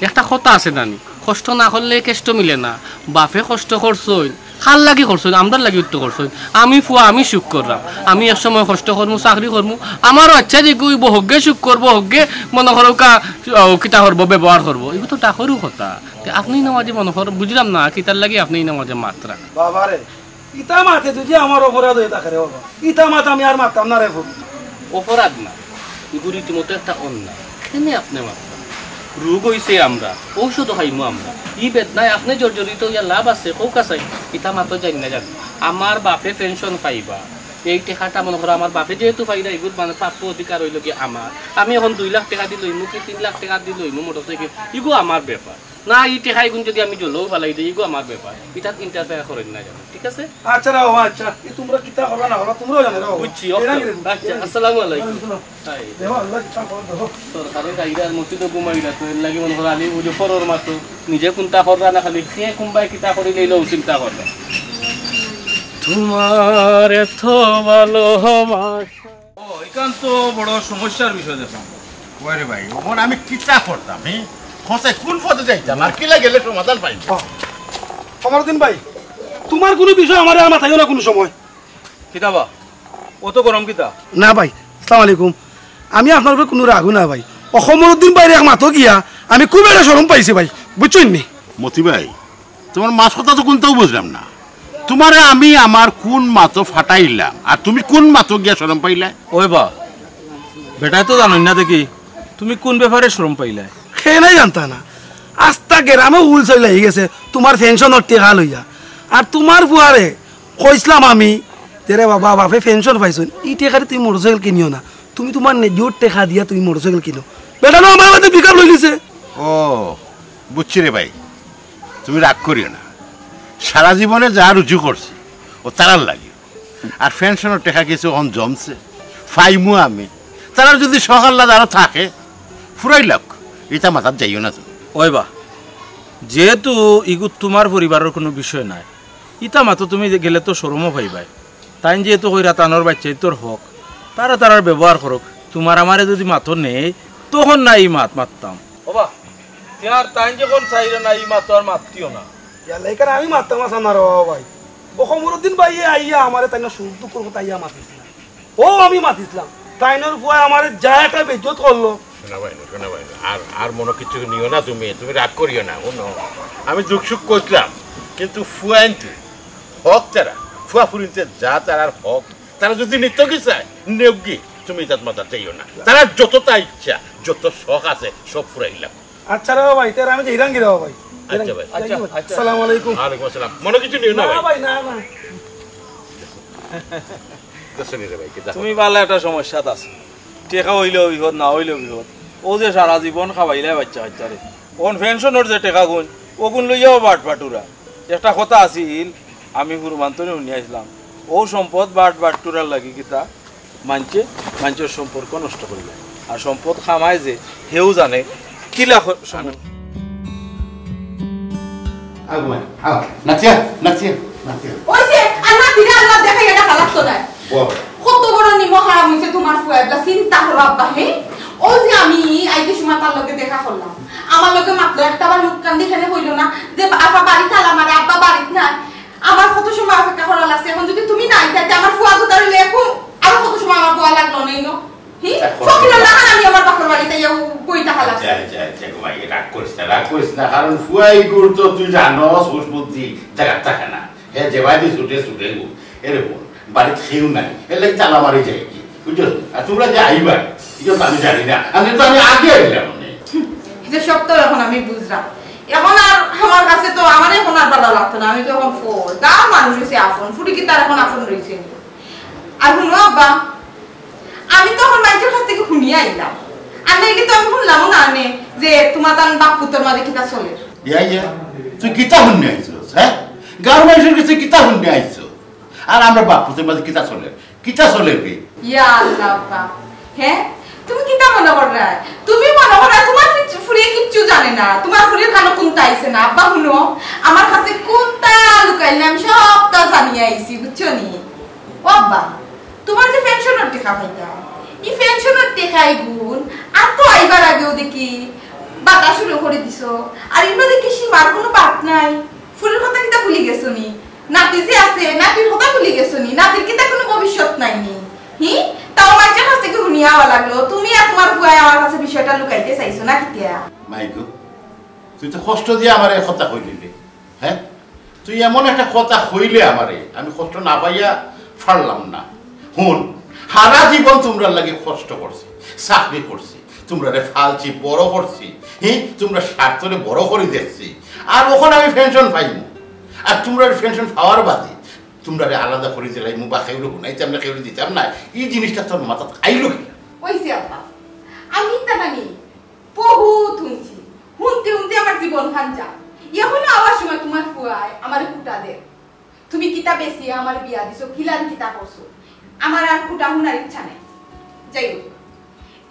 একটা কথা আছে না নি, কষ্ট না করলে কেষ্ট মিলে না। বাপে কষ্ট করছইন, কার লাগি করছইন? আমরার লাগি তো করছইন। আমি ফুয়া, আমি সুখ কররাম। আমি এক সময় কষ্ট করমু, চাকরি করমু, আমারও ইচ্ছা যে অইবো, হগ্গে সুখ করবো, হগ্গে মনো করো কা-, ও, কিতা করবো, ব্যবহার করবো। ইগু তো ডাকরও কথা। তে আপনে ইনো মাঝে মনো করো, বুঝরাম না, কিতার লাগি আপনে ইনো মাঝে মাতরা। বাবারে, ইতা মাতে যদি আমার অপরাধ অইয়া থাকে রে বাবা, ইতা মাত আমি আর মাততাম না রে ফুত। অপরাধ না, ইগু রীতিমতো একটা অন্যায়। কেনে আপনে মাতরা? রোগ অইছে আমরার, ঔষধ খাইমু আমরা। ই বেদনায় আপনে জর্জরিত অইয়া লাভ আছে, কউক্কা চাই। ইতা মাতো যাইন না জানো। আমার বাপে পেনশন পাইবা, এই টেকাটা মনো করো আমার বাপে যেহেতু পাইরা, ইগুর মানে প্রাপ্য অধিকার অইলো গিয়া আমার। আমি এখন দুই লাখ টেকা দি লইমু কি তিন লাখ টেকা দি লইমু মোটরসাইকেল, ইগু আমার ব্যাপার। না, ই টেকা ইগুন যদি আমি জলেও ফালাই দেই, ইগু আমার ব্যাপার। ইতাত interfere করইন না জানো, ঠিক আছে? আচ্ছা রে বাবা, আচ্ছা। ই তুমরা কিতা করবা না করবা, তুমরাও জানো রে বাবা। বুঝছি, এরা ওকে। কি রে? আচ্ছা, আসসালামু আলাইকুম। ওয়ালাইকুম আসসালাম। হাই। দেখো, আল্লাহ কিতা করে দেখো। সরকারও গাইরা আর মসজিদও ঘুমাইরা, তো এর লাগি মনো করো আলি বুঝে ফরর মাতো। নিজে কুনতা কররা না খালি, কে কুনবায় কিতা করি লইলেও চিন্তা কররা। তোমার এত ভালোবাসা। ও, ইখান তো বড় সমস্যার বিষয় দেখলাম। ওরে ভাই, অখন আমি কিতা করতাম, হে? কও চাই কুন পথে যাইতাম, আর কিলা গেলে সমাধান পাইমু? ও, কমরুদ্দিন ভাই, তুমার কুনু বিষয় আমারে আর মাতাইও না কুনু সময়। কিতা বা? অত গরম কিতা? না ভাই, আসসালামু আলাইকুম। আমি আপনার উপরে কুনু রাগও না ভাই। ও কমরুদ্দিন ভাইর এক মাতো গিয়া আমি খুব একটা শরম পাইছি ভাই, বুঝছইন নি? মতি ভাই, তুমার মাত কথা তো কুনটাও বুঝলাম না। তুমারে আমি আমার কুন মাতো ফাটাইলাম, আর তুমি কুন মাতো গিয়া শরম পাইলায়? ওই বা, বেটায় তো জানইন না দেখি, তুমি কুন ব্যাপারে শরম পাইলায়? হে নাই জানতা না, আস্তা গেরামে উল চইলা অই গেছে তুমার পেনশনর টেকা লইয়া। আর তুমার ফুয়ারে কইছলাম আমি, যে রে বাবা, বাপে পেনশন পাইছইন, ই টেকারে তুমি মোটরসাইকেল কিনিও না, তুমি তুমার নেজর টেকা দিয়া তুমি মোটরসাইকেল কিনো। বেটা না আমার বাদে পিকআপ লই নিছে। ও, বুঝছি রে ভাই, তুমি রাগ করিও না। সারা জীবনে যা রুজি করছি, ও তারার লাগি। আর পেনশনর টেকা কিছু অখন জমছে, পাইমু আমি। তারার যদি শখ আহ্লাদ আরো থাকে, ফুরাইলাউক, ইতা মাথাত যাইও না তুমি। ওই বা, যেহেতু ইগু তুমার পরিবারর কুনু বিষয় নায়, ইতা মাতো তুমি গেলে তো শরমও পাইবায়। তাইন যেহেতু কইরা তানর বাইচ্চাইন্তর হক, তারা তারার ব্যবহার করউক, তুমার আমারে যদি মাতো নেয়, তখন না ই মাত মাততাম। ওবা, তে আর তাইন যখন চাইরা না, ই মাতো আর মাতিও না। ইয়াল্লা, ইখান আমি মাততাম আছলাম না রে বাবা ভাই। ও কমরুদ্দিন ভাইয়ে আইয়া আমারে তাইনর সুখ দুঃখর কথা আইয়া মাতিছলা। ও আমি মাতিছলাম। তাইনর ফুয়ায় আমারে যা একটা বেইজ্জত করলো। শোনা ভাই, শোনা ভাই, আর, আর মনো কিছু নিও না তুমি, তুমি রাগ করিও না। হুনো, আমি দুঃখ সুখ কইছলাম, কিন্তু ফুয়াইন্তর হক তারা, ফুয়া ফুরিন্তে যা তারার হক, তারা যদি নিতো কি চায়, নেউকগি, তুমি ইতাত মাতাত যাইও না। তারার যততা ইচ্ছা, যত শখ আছে, সব ফুরাইলাউক। আচ্ছা রে বাবা, ইতার আমি যাইরাম গি রে বাবা ভাই। আচ্ছা ভাই। যাইরাম গি ভাই। আচ্ছা, আচ্ছা। আসসালামু আলাইকুম। ওয়ালাইকুম আসসালাম। মনো কিছু নিও না না ভাই। ভাই, না, না। দেখছো নি রে ভাই, কিতা তুমি বালা একটা সমস্যাত আছো। টেকা অইলেও বিপদ, না অইলেও বিপদ। অউ যে সারা জীবন খাবাইলায় বাইচ্চা কাইচ্চারে। অখন পেনশনর যে টেকাগুন, অগুন লইয়াও বাটবাটুরা। একটা কথা আছিল, আমি হুরুমান্তরে হুনিয়া আইছলাম। অউ সম্পদ বাটবাটুরার লাগি কিতা মাইনষে, মাইনষর সম্পর্ক নষ্ট করিলায়। আর সম্পদ কামায় যে, হেউ জানে, কিলা খ-, সম্পদ। আও ঘুমাই, আও। নাচিয়া, নাচিয়া, নাচিয়া। অইছে, আল্লাহ দিলে আল্লাহ দেখাই, ইটা হালাত তো নাই। বল। কত বড় নিমক হারাম অইছে তুমার ফুয়া, ইবলা চিন্তা করো আব্বা, হে? অউ যে আমি আইতে সময় তার লগে দেখা করলাম, আমার লগে মাতলো, একটা বার মুখ কান দিয়া কেনে কইলো না যে, "আব্বা বাড়িত তালা মারা, আব্বা বাড়িত নাই।" আমার কত সময় অপেক্ষা করা লাগছে, এখন যদি তুমি না আইতা, তে আমার ফুয়া গুতার অইলে এখন আরো কত সময় আমার বওয়া লাগলো নাইলো? হি? আচ্ছা, ফকিরর লাখান আমি আমার বাপর বাড়িত আইয়া বই থাকা লাগছে। আচ্ছা, আচ্ছা, আচ্ছা, ঘুমাই, রাগ করিস না, রাগ করিস না, কারণ ফুয়া ইগুর তো তুই জানোস, হুশ বুদ্ধি জাগাত থাকে না। হে যেবায়দি ছুটে, ছুটে গো। এরে হুন, বাড়িত কেউ নাই, এরলাগি তালা মারি যায়গি, বুঝছো? আর তুমরা যে আইবা, ইটা তো আমি জানি না, আমি তো আমি আগে আইলাম মানে। হুম, ইটা সব তো এখন আমি বুঝলাম। এখন আর আমার কাছে তো, আমার এখন আর ভালা লাগতো না, আমি তো এখন ফোর, গাঁওর মানুষ অইছে আপন, ফুরি কিতা আর এখন আপন রইছে নি? আর হুনো আব্বা, আমি তো এখন মাইনষর কাছ থাকি হুনিয়া আইলাম। আর নাইলে তো আমি হুনলামও না আনে যে তুমার তান বাপ পুতর মাঝে কিতা চলের। ইয়া, ইয়া, তুই কিতা হুনিয়া আইছস, হে? গাঁওর মাইনষর কাছে কিতা হুনিয়া আইছস? আর আমরার বাপ পুতর মাঝে কিতা চলের? কিতা চলের বে? ইয়া আল্লাহ আব্বা, হে? তুমি কিতা মনো কররায়? তুমি মনো কররায় তুমার ফি-, ফুরিয়ে কিচ্ছু জানে না, তুমার ফুরির কানো কুন্তা আইছে না। আব্বা হুনো, আমার কাছে কুন্তা লুকাইল না, আমি সবতা জানিয়া আইছি, বুঝছো নি? ও আব্বা, তুমার যে পেনশনর টেকা পাইতাম, ই পেনশনর টেকা ইগুন আর তো আইবার আগেউ দেখি বাটা শুরু করি দিছো। আর ইনো দেখি সীমার কুনু বাট নাই। ফুরির কথা কিতা ভুলি গেছো নি? নাতি যে আছে, নাতির কথা ভুলি গেছো নি? নাতির কিতা কুনু ভবিষ্যৎ নাই নি? হি? তাও মাইনষর কাছ থাকি হুনিয়া আওয়া লাগলো, তুমি আর তুমার ফুয়ায় আমার কাছে বিষয়টা লুকাইতে চাইছো না কিতা? মাইগো, তুই তো কষ্ট দিয়া আমারে কথা কইলিলে। হে? তুই এমন একটা কথা কইলে আমারে, আমি কষ্ট না পাইয়া পারলাম না। হুন, হারা জীবন তুমরার লাগি কষ্ট করছি, চাকরি করছি, তুমরারে পালছি, বড় করছি, হি, তুমরার স্বার্থরে বড় করি দেখছি। আর অখন আমি পেনশন পাইমু, আর তুমরার পেনশন পাওয়ার বাদে তুমরারে আলাদা করি দিলাইমু বা কেউরে হুনাইতাম না, কেউরে দিতাম না, ই জিনিসটা তোর মাথাত আইলো কিলা? অইছে আব্বা, আমি তা নানি বহুত হুনছি, হুনতে হুনতে আমার জীবন খান যা। এখনো আওয়ার সময় তুমার ফুয়ায় আমারে খুটা দের। তুমি কিতা বেচিয়া আমার বিয়া দিছো, কিলান কিতা করছো, আমার আর খুটা হুনার ইচ্ছা নাই। যাই হোক,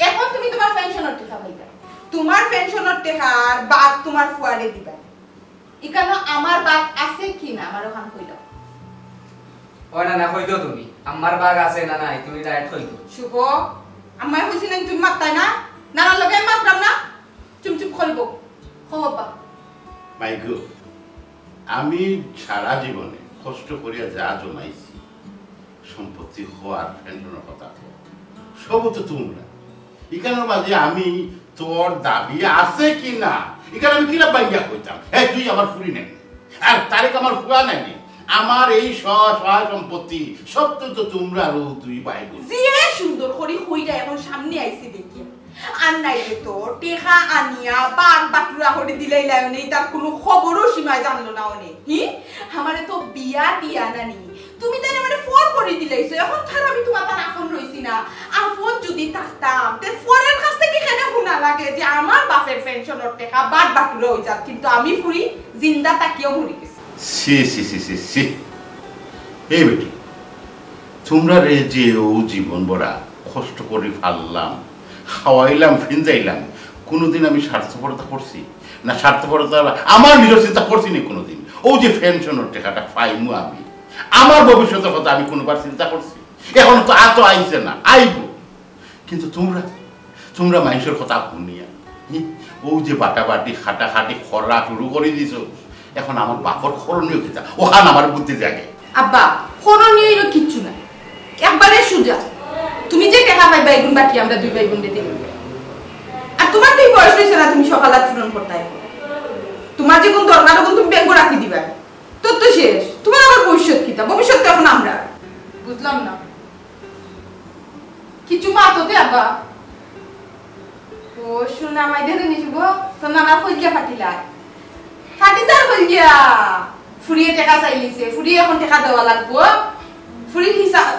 এখন তুমি তুমার পেনশনর টেকা পাইবা, তুমার পেনশনর টেকার বাদ তুমার ফুয়ারে দিবা। ইকানো আমার বাদ আছে কি না, আমার অখান কইলাও। ও না, না, কই দেও তুমি। আমার বাদ আছে না নাই, তুমি ডাইরেক্ট কই দেও। শুভ, আমায় কইছি না, তুমি মাততায় না? নানার লগে আমি মাতলাম না? চুপ চুপ করিব। কও আব্বা। মাইগো, আমি সারা জীবনে কষ্ট করিয়া যা জমাইছি, সম্পত্তি হওয়ার পেনশনর কথা তো, সব তো তুমরা। ইকানোর মাঝে আমি তোর দাবি আছে কি না, ইকান আমি কিলা ভাঙ্গিয়া কইতাম? হে, তুই আমার ফুরি নায়নি, আর তারেক আমার ফুয়া নায়নি, আমার এই স-, সহায় সম্পত্তি সব তো, তো তুমরা আরো দুই ভাই বোন। যে সুন্দর করি কইরা এখন সামনে আইছি দেখি। আর নাইলে তো টেকা আনিয়া বাঘ বাটুরা হরি দিলাই লায়নে, তার কোনো খবরও সীমায় জানলো না অনে। হি? আমারে তো বিয়া দিয়া নানি। তুমি তাই আমারে ফোন করে দিলাইছো, এখন তার আমি তোমার তার আপন রইছি না। আপন যদি থাকতাম, তে ফোনের কাছ থেকে কেন হুনা লাগে যে আমার বাপের পেনশনের টেকা বাদ বাটুরা হয়ে যাক, কিন্তু আমি ফুরি জিন্দা তাকিয়েও মরি গেছি। সি, সি, সি, সি, সি। এই বেটি, তোমরারে যে ও জীবন ভরা কষ্ট করি পাললাম, খাওয়াইলাম, ফিন্দাইলাম, কোনোদিন আমি স্বার্থপরতা করছি? না, স্বার্থপরতা আমার নিজের চিন্তা করছি নি কোনোদিন। ও যে পেনশনের টেকাটা পাইমু আমি, আমার ভবিষ্যতের কথা আমি কোনোবার চিন্তা করছি? এখন তো আর তো আইছে না, আইব। কিন্তু তোমরা, তোমরা মানুষের কথা শুনিয়া, হুম, ও যে বাটাবাটি, খাটাখাটি, খরা শুরু করে দিছো, এখন আমার বাপর করণীয় কিতা? ওখান আমার বুদ্ধি জাগে। আব্বা, করণীয় হইল কিচ্ছু না, একবারে সুজা। তুমি যে টেকা পাইবা, এগুন বাকি আমরা দুই ভাই বোন দিতে। আর তোমার তো এই বয়স হয়েছে না, তুমি সকাল হাত পূরণ করতে। তোমার যে কোন দরকার, ওগুন তুমি ব্যাংকে রাখি দিবা। তোর তো শেষ। তোমার আবার ভবিষ্যৎ কিতা? ভবিষ্যৎ তো এখন আমরা। বুঝলাম না। কিছু মাতো দে আব্বা। ও, শোনা মাই দেখে নিছি গো, তোর নানা কইলিয়া ফাটিলা। ফাটি তার কইলিয়া। ফুরিয়ে টেকা চাইলিছে, ফুরিয়ে এখন টেকা দেওয়া লাগবো। ফুরির হিসাব।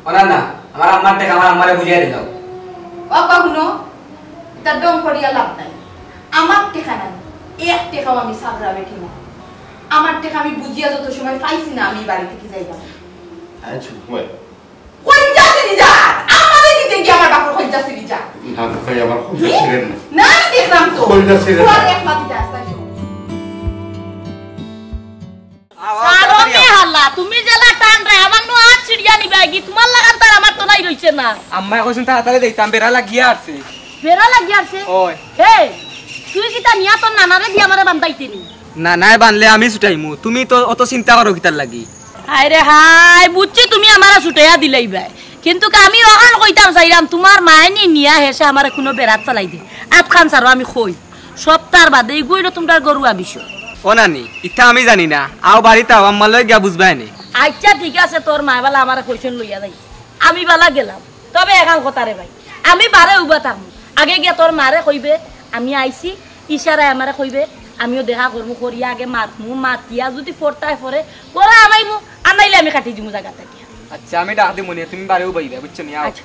ও না, না, আমার আম্মার টেকা আমার আম্মারে বুঝিয়ে দিলাম। ও আব্বা, হুনো, এটা ডং করিয়া লাভ নাই। আমার টেকা নাই, এক টেকাও আমি সাবরা বেটি না। আমার টেকা আমি বুঝিয়া যত সময় পাইছি না, আমি বাড়ি থেকে যাইলাম। আচ্ছা, কই? কইলজা ছিড়ি যা। আমারে দিতে গিয়ে আমার বাপর কইলজা ছিড়ি যা। না, ভাই, আমার কইলজা ছিড়েন না। না, আমি দেখলাম তো। কইলজা ছিড়েন না। পরে এক মাটি দাস তাই। ছাড়ো মে হাল্লা, তুমি যেলা টান রে, আমার নু আত ছিড়িয়া নিবা কি? তোমার লাগান তার আমার তো নাই রইছে না। আম্মায় কইছেন তাড়াতাড়ি যাইতাম, বেড়া লাগিয়া আছে। বেড়া লাগিয়া আছে? ওই। হে, তুই কিতা নিয়া তোর নানারে দিয়া আমারে বান্ধাইতে নি? না, নাই বানলে আমি ছুটাইমু। তুমি তো অত চিন্তা করো কিতার লাগি? হায় রে হায়, বুঝছি তুমি আমারে ছুটাইয়া দিলাইবায়। কিন্তু আমি অখান কইতাম চাইরাম, তোমার মায়ে নি নিয়া হেসে আমারে কোনো বেড়াত ফালাই দে। আতখান ছাড়ো আমি কই। সপ্তাহ বাদে ইগুইলো তোমরার গরু আবিস। ও নানি, ইতা আমি জানি না। আও বাড়িত আও, আম্মা লই গিয়া বুঝবায় নে। আচ্ছা ঠিক আছে, তোর মায় বালা আমারে কইছন লইয়া যাই। আমি বালা গেলাম। তবে এখান কথা রে ভাই, আমি বারে উবা থাকমু। আগে গিয়া তোর মারে কইবে, আমি আইছি, ইশারায় আমারে কইবে, আমিও দেখা করমু, করিয়া আগে মাতমু, মাতিয়া যদি ফোরতায় ফোরে, পরে আবাইমু, আর নাইলে আমি কাটি দিমু জাগা থাকি। আচ্ছা, আমি ডাক দিমু নে, তুমি বারে উবাইবা, বুঝছো নি? আও। আচ্ছা,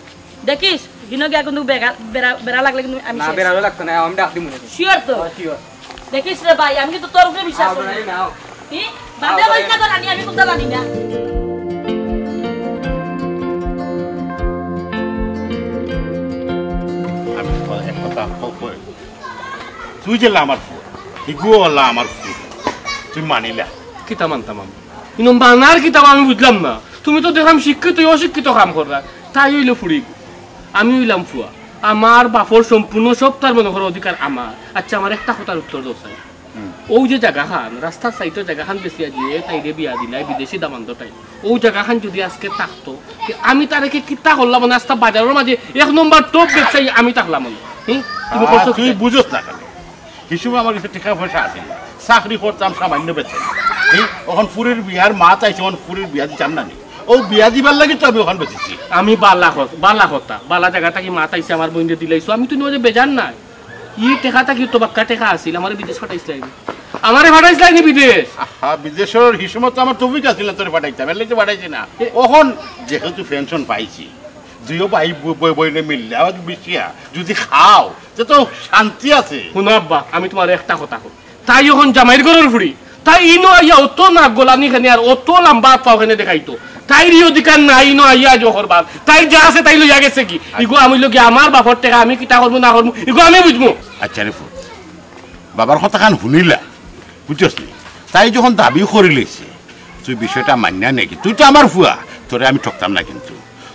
দেখিস, হিনো গিয়া কিন্তু বেড়া, বেড়া, বেড়া লাগলে কিন্তু আমি না, শেষ। বেড়াও লাগতো না, আমি ডাক দিমু নে। Sure তো? হ্যাঁ, sure। দেখিস রে ভাই, আমি কিন্তু তোর উপরে বিশ্বাস আও, করি। বেড়াই না, আও। কি? বাদে আও, বইস না বেড়াই। তো রানী, আমি কোনটা জানি না। আমি তোর এক কথা কই। তুই যে আমার ফুয়া, ইগু অলা আমার ফুয়া, তুই মানিলা? কিতা মানতাম আমি? ইনো মানার কিতা আমি বুঝলাম না। তুমি তো দেখলাম শিক্ষিত, অশিক্ষিত কাম কররা। তাই হইল ফুড়ি, আমি হইলাম ফুয়া। আমার বাপর সম্পূর্ণ সব তার মনে করো অধিকার আমার। আচ্ছা, আমার একটা কথার উত্তর দাও চাই। হুম। ও যে জায়গা খান, রাস্তার সাইডের জায়গা খান বেশি আজিয়ে তাইরে বিয়া দিলাই বিদেশি দামান্দ তাই। ও জায়গা খান যদি আজকে থাকতো, তে আমি তারে কি কিতা করলাম, মানে, আস্তা বাজারের মাঝে এক নম্বর টপ ব্যবসায়ী আমি থাকলাম, মানে। হুম? তুমি আহ, করছো তুই কিতা? বুঝোস না কেন? হিসেবে আমার কাছে টাকা পয়সা আছে না। চাকরি করতাম সামান্য বেতন। হুম? এখন ফুরির বিয়ার মাত আইছে, এখন ফুরির বিয়া দিতাম না নি। ও বিয়া দিবার লাগি তো আমি ওখান বেঁচেছি। আমি বালা কত-, বালা কথা, বালা জায়গা থাকি মাত আইছে, আমার বইনরে দিলাইছো, আমি তো নিজে বেজার নাই। ই টেকা থাকি তো বাক্কা টেকা আছিল, আমারে বিদেশ পাঠাইছিলাইনি। আমারে পাঠাইছিলাইনি বিদেশ। আহা, বিদেশর হিসমত তো আমার তৌফিক আছিল না তোরে পাঠাইতাম, এর লাগি তো পাঠাইছি না। এ- অখন যেহেতু পেনশন পাইছি, দুইও ভাই ব-, ব-, বইনে মিললে আবার মিশিয়া যদি খাও, তে তো শান্তি আছে। হুনো আব্বা, আমি তোমার একটা কথা কই। তাই অখন জামাইর ঘরর ফুড়ি, তাই ইনো আইয়া অত নাক গলানি কেনে আর অত লম্বা আত পাও কেনে দেখাইতো? তাইর ই অধিকার নাই ইনো আইয়া আজ করবার। তাই যা আছে তাই লইয়া গেছে কি? ইগো আমি লগে আমার বাপর টেকা আমি কিতা করমু না করমু, ইগো আমি বুঝমু। আচ্ছা রে ফুত, বাবার কথা খান হুনিলা, বুঝছস নি? তাই যখন দাবি করি লইছে, তুই বিষয়টা মানিয়া নে কি? তুই তো আমার ফুয়া, তোরে আমি ঠকতাম না কিন্তু।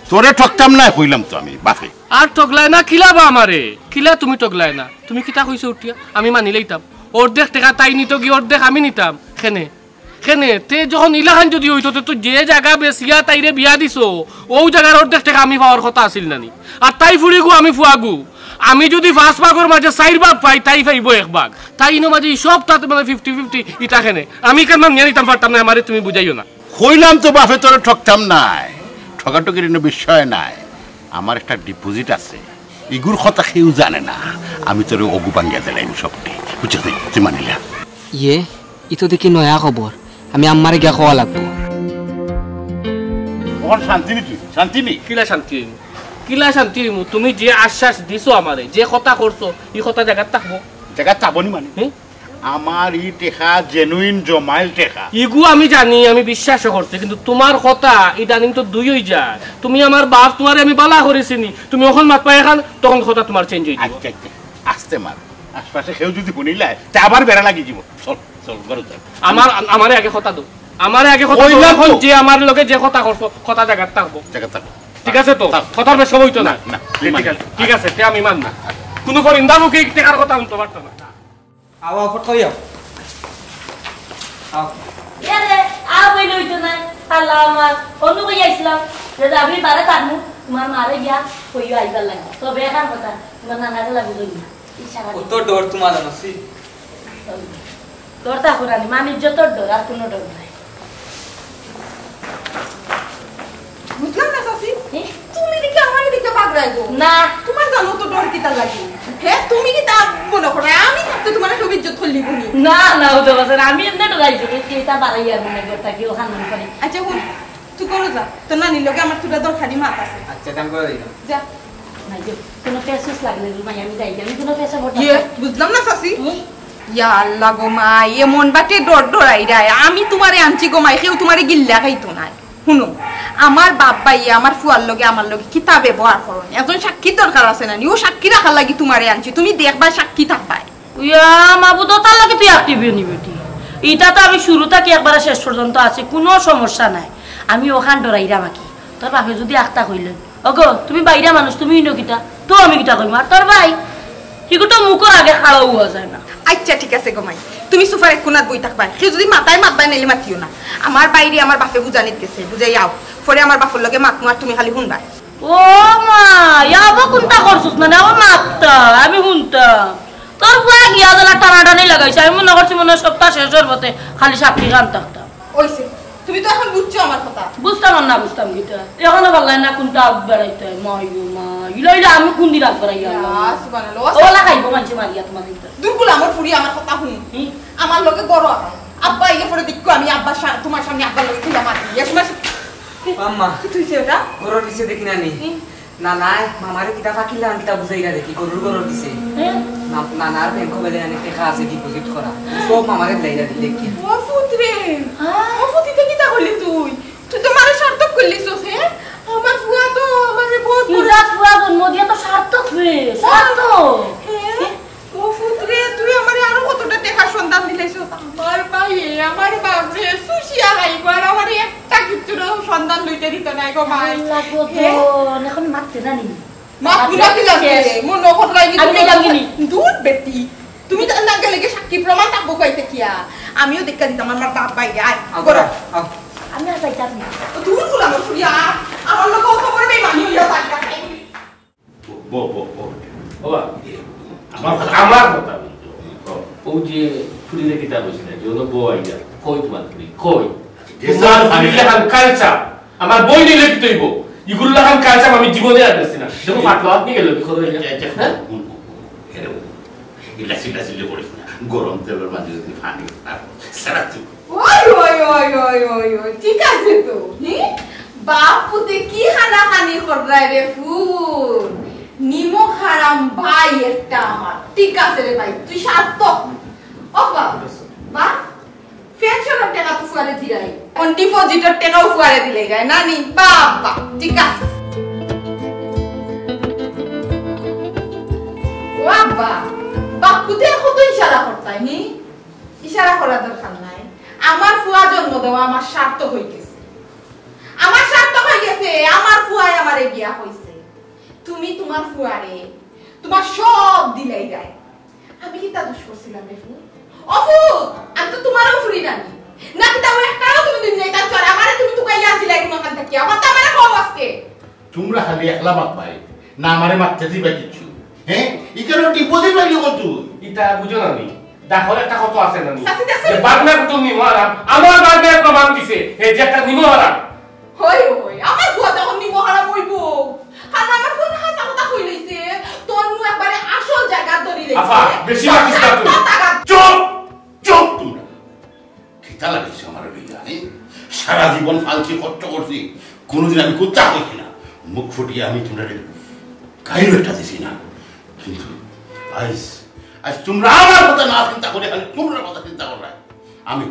তোরে ঠকতাম না কইলাম তো আমি, বাপে। আর ঠগলায় না, কিলা বা আমারে? কিলা তুমি ঠগলায় না? তুমি কিতা কইছো উঠিয়া? আমি মানি লইতাম। অর্ধেক টেকা তাই নিতো কি, অর্ধেক আমি নিতাম। কেনে? কেনে? তে যখন ইলাখান যদি অইতো, তে তো যে জাগা বেচিয়া তাইরে বিয়া দিছো, অউ জাগার অর্ধেক টেকা আমি পাওয়ার কথা আছিল না নি? আর তাই ফুড়িগু, আমি ফুয়াগু। আমি যদি পাঁচ ভাগর মাঝে চাইর ভাগ পাই, তাই পাইবো এক ভাগ। তাই ইনো মাঝে ই সব তাতে মানে ফিফটি ফিফটি, ইটা কেনে? আমি কেন নিয়া নিতাম পারতাম না, আমারে তুমি বুঝাইও না। কইলাম তো বাপে তোরে ঠকতাম নায়, ঠকাঠকির ইনো বিষয় নায়। আমার একটা ডিপোজিট আছে, ইগুর কথা কেউ জানে না। আমি তোরে অগু ভাঙ্গিয়া দিলাইমু সবটি, বুঝছস নি? তুই মানিলা? ইয়ে, ই তো দেখি নয়া খবর। আমি আম্মারে গিয়া কওয়া লাগবো। অখন শান্তি নি তুই? শান্তি নি? কিলা শান্তি অইমু? কিলা শান্তি অইমু? তুমি যে আশ্বাস দিছো আমারে, যে কথা করছো, ই কথা জাগাত থাকবো? জাগাত থাকবো নি মানে? হুম? আমার ই টেকা জেনুইন জমাইল টেকা। ইগু আমি জানি, আমি বিশ্বাসও করছি, কিন্তু তুমার কথা ইদানিং তো দুই অই যায়। তুমি আমার বাপ, তুমারে আমি বালা করি চিনি, তুমি অখন মাতবায় এখান, তখন কথা তুমার চেঞ্জ অই যাইবো। আচ্ছা, আচ্ছা, আস্তে মাত। আশপাশে কেউ যদি হুনিলায়, তে আবার বেড়া লাগি যাইবো। চল, চল, ঘরো চল। আমার, আমারে আগে কথা দেও, আমারে আগে কথা দেও। কইলাম তো। অখন যে আমার লগে যে কথা করছো, কথা জাগাত থাকবো। জাগাত থাকবো। ঠিক আছে তো? থাক। কথার বেশ সময় তো না। না, না, ঠিক আছে, ঠিক আছে, তে আমি মানলাম। কুনু পরিন্দা মুখে টেকার কথা হুনতে পারতো না। আও, আও, ফট করি আও। আও। এরে, আও বইলে অইতো না। আল্লাহ আমার, অনু কই আইছিলাম। যে আমি বারে থাকমু, তুমার মারে গিয়া কইও আইবার লাগি। তবে এখান কথা, তুমার নানা গেলা বুঝইন না। ইশারা কত দিও। ডর তুমার জানো নি? ডর থাকো রানী, মান ইজ্জতর ডর, আর কুনু ডর নাই। বুঝলাম না, চাচি। এ? তুমি দেখি আমারে দেখি বাগড়াই গো। না। তুমার জানো তো ডর কিতা লাগে? হে, তুমি কিতা মনে করো? আমি থাকতে তুমার সব ইজ্জত করলি বলি। না, না, ও তো বাজার, আমি এমনি ডরাইছি। এই যে এটা বাড়াই আর মনে করতা কি ওখান মনে করি। আচ্ছা, হুন, তুই করো যা। তোর নানির লগে আমার তুরা দরকারি মাত আছে। আচ্ছা, দাম করে দিলাম। যা। নাই গো, কোনো পেসুস লাগলে রে মাই, আমি যাই, আমি কোনো পেসা বটা। ইয়ে, বুঝলাম না, চাচি। হুম? ইয়া আল্লাহ গো মাই, এমন বাটে ডর ডরাই রায়। আমি তুমারে আনছি গো মাই, কেউ তুমারে গিল্লা খাইতো নায়। হুনো, আমার বাপ ভাইয়ে আমার ফুয়ার লগে আমার লগে কিতা ব্যবহার করইন, একজন সাক্ষীর দরকার আছে না নি? ও সাক্ষী রাখার লাগি তুমারে আনছি, তুমি দেখবায় সাক্ষী থাকবায়। ইয়া মাবুদ, তার লগে তুই active নি বেটি। ইটা তো আমি শুরু থাকি একবারে শেষ পর্যন্ত আছি, কুনু সমস্যা নাই। আমি ওখান ডরাইরাম আর কি। তোর বাপে যদি আখতা কইলে, "ওগো, তুমি বাইরা মানুষ, তুমি ইনো কিতা?" তো আমি কিতা কইমু? আর তোর ভাই? হিগু তো মুখর আগে খাড়া হওয়া যায় না। আচ্ছা, ঠিক আছে গো মাই, তুমি সুফার এক কোনাত বই থাকবায়। কেউ যদি মাতায় মাতবায়, নাইলে মাতিও না। আমার বাইরে আমার বাপে বুঝানিত গেছে, বুঝাই আও। পরে আমার বাপর লগে মাতমু, আর তুমি খালি হুনবায়। ও মা, ইয়া আবার কুনটা করছস না? ও মাততা, আমি হুনতাম। তোর ফুয়া গিয়া জ্বালা টানাটানি লাগাইছে। আমি মনে করছি মনে হয় সপ্তাহ শেষর পথে খালি সাক্ষী গান থাকতাম। ওইছে, তুমি তো এখন বুঝছো আমার কথা। বুঝতাম আর না বুঝতাম কিতা? এখনো পারলাই না কুনটা আগ বেড়াইতে হয়। মা গো মা, ইলা ইলা আমি কুন দিন আগ বেড়াইয়া আনলাম? ইয়া, সুবহানাল্লাহ। ওলা খাইবো মানছে মারিয়া তোমার ভিতরে। দুর্গুল আমার ফুরি আমার কথা হুন। হুম। আমার লগে বড় আব্বা ইয়ে পরে দেখো আমি আব্বার সা-, তোমার সামনে আব্বার লগে তুইলা মারি। ইয়ে, তোমার আম্মা। কি তুই সেটা? ঘরর পিছে দেখি না নি? হুম। না, না, মামারে কিতা ফাকিলা আন কিতা বুঝাইরা দেখি, গরুর গরুর পিছে। হুম। না, না, না, আর ব্যাংক বেলে আনি টেকা আছে ডিপোজিট করা। সব মামারে দিলাইরা দিলে কি? ও ফুত রে। হ্যাঁ? ও ফুত, ইতা কিতা করলি তুই? তুই তো মারে সার্থক করলি সে। আমার ফুয়া তো আমারে বহুত বড় ইজাত ফুয়া জন্ম দিয়া তো সার্থক রে, সার্থক। হ্যাঁ? ও ফুত রে, তুই আমারে আরো কতটা টেকার সন্ধান দিলাইছস। আমার ভাইয়ে, আমার বাপ রে, সুশিয়া খাইবো, আর আমারে একটা কিচ্ছুরও সন্ধান লইতে দিত নাই গো ভাই। আল্লাহ গো হে? ধন, এখন মারতে জানি। মা, মারতে তুলা দিলাম জানি। রে, মন নখত রাখি আমি তুলা দিলাম দিলাম। কিনি? দূর বেটি, তুমি তো না গেলে গিয়ে সাক্ষী প্রমাণ থাকবো কইতে কিয়া? আমিও দেখা দিতাম আমার বাপ ভাইরে, আয়, আও, করো। আও। আমি আর যাইতাম না। ও, দূর গুলা আমার ফুরিয়া, আমার লোক খবর বেমানি হইয়া থাকবে। বউ, বউ, বউ। বাবা, আমার কথা, আমার কথা বলতো। ও যে ফুরিরে কিতা বলছিল, যে হলো বউ আইয়া, কই তোমার ফুরি, কই? যে তোমার স্যার, ফুরি আমি লাখান কালচা, আমার বউ নিলে কি তৈব? ইগুলো লাখান কালচা আমি জীবনে আর দেখছি না। দেখো, ফাটলো, আপনি গেল, কি খবর হইলো? আচ্ছা, আচ্ছা, হ্যাঁ? হুন, হুন, হুন। এরে, এগুলা চিল্লা চিল্লি করিস না। গরম তেলের মাঝে যদি পানি আর সারা তুই ওই, ওই, ওই, ওই, ওই, ওই, ঠিক আছে তো, হি? বাপ পুতে কি হানাহানি কররায় রে ফুল? নিমক হারাম ভাই একটা আমার। ঠিক আছে রে ভাই, তুই সার্থক। ও বাপ, বাপ, পেনশনের টেকা তো ফুয়ারে দিলাই। অন ডিপোজিটর টেকাও ফুয়ারে দিলে গায়, না নি? বাপ, বাপ, ঠিক আছে। ও আব্বা, বাপ পুতে কত ইশারা করতায়, হি? ইশারা করার দরকার নাই। আমার ফুয়া জন্ম দেওয়া আমার সার্থক হই গেছে। আমার সার্থক হই গেছে, আমার ফুয়ায় আমারে গিয়া কইছে, "তুমি তোমার ফুয়ারে তোমার সব দিলাইরায়।" আমি কিতা দোষ করছিলাম রে ফুত? ও ফুত, আমি তো তোমারও ফুরি নানি। না কিতা ওই একটাও তুমি দিন যাইতাম তো, আর আমারে তুমি তুকাইয়া আনছিলায় কোনোখান থাকিয়া। আমার তো আমারে কও আজকে। তোমরা খালি একলা মাতবায়, না আমারে মাততে দিবায় কিচ্ছু? হ্যাঁ? ইখানো ডিপোজিট পাইলি কত তুই? ইতা বুঝো না নি? ডাকর একটা কথা আছে না নি? চাচি, চাচি। যে বাগনা কুটুম নিমো হারাম, আমার বাগনায় প্রমাণ দিছে, হে যে একটা নিমো হারাম। হয়, হয়, আমার ফুয়া তখন নিমো হারাম হইবো। কারণ আমার আফা, বেশি মাতিস না তুই। চুপ! চুপ তুমরা! কিতা লাগাইছো আমার লইয়া, হে? সারা জীবন ফালছি, কষ্ট করছি, কুনুদিন আমি কুন্তা কইছি না। মুখ ফুটিয়া আমি তুমরারে গাইল একটা দিছি না। কিন্তু আইজ, আইজ তুমরা আমার কথা না চিন্তা করি খালি তুমরার কথা চিন্তা কররায়। আমি,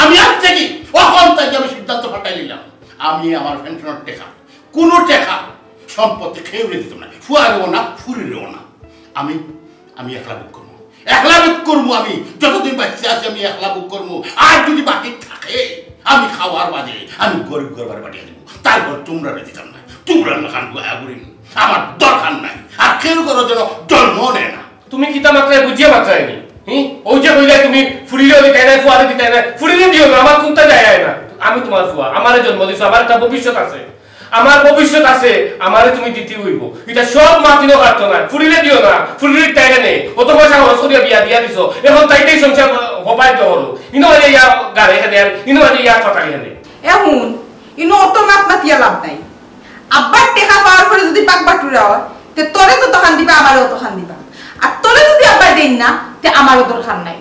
আমি আইজ থাকি, অখন থাকি আমি সিদ্ধান্ত ফাটাই নিলাম, আমি আমার পেনশনর টেকা, কুনু টেকা, সম্পত্তি কেউরে দিতাম না, ফুয়ারেও না, ফুরিরেও না। আমি, আমি একলা ভোগ করমু, একলা ভোগ করমু আমি, যতদিন বাঁচিয়া আছি আমি একলা ভোগ করমু। আর যদি বাকি থাকে, আমি খাওয়ার বাদে আমি গরিব গরবারে পাঠাইয়া দিমু, তারপর তুমরারে দিতাম না। তুমরার লাখান গুয়া করিম, আমার দরকার নাই। আর কেউর ঘরো যেন জন্ম নেয় না। তুমি কিতা মাতরায় বুঝিয়া মাতরায় নি? হি? অউ যে কইলায় তুমি ফুরিরেও দিতায় নায়, ফুয়ারে দিতায় নায়, ফুরিরে দিও না, আমার কুন্তা যায় আয় না। আমি তুমার ফুয়া, আমারে জন্ম দিছো, আমার একটা ভবিষ্যৎ আছে, আমার ভবিষ্যৎ আছে, আমারে তুমি দিতে অইবো। ইতা সব মাতিনো পারতো না, ফুরিরে দিও না, ফুরিরে দিতায় কেনে? অত পয়সা খরচ করিয়া বিয়া দিয়া দিছো, অখন তাইতেই সংসার হবায় তো হলো। ইনো বাদে ইয়া গাড়ি খেতে আর ইনো বাদে ইয়া কথা খেতে। এ হুন, ইনো অত মাত মাতিয়া লাভ নাই। আব্বার টেকা পাওয়ার পরে যদি বাক বাটুরা অয়, তে তোরে যতখান দিবা, আমারে অতখান দিবা। আর তোরে যদি আব্বায় দেইন না, তে আমারও দরকার নাই।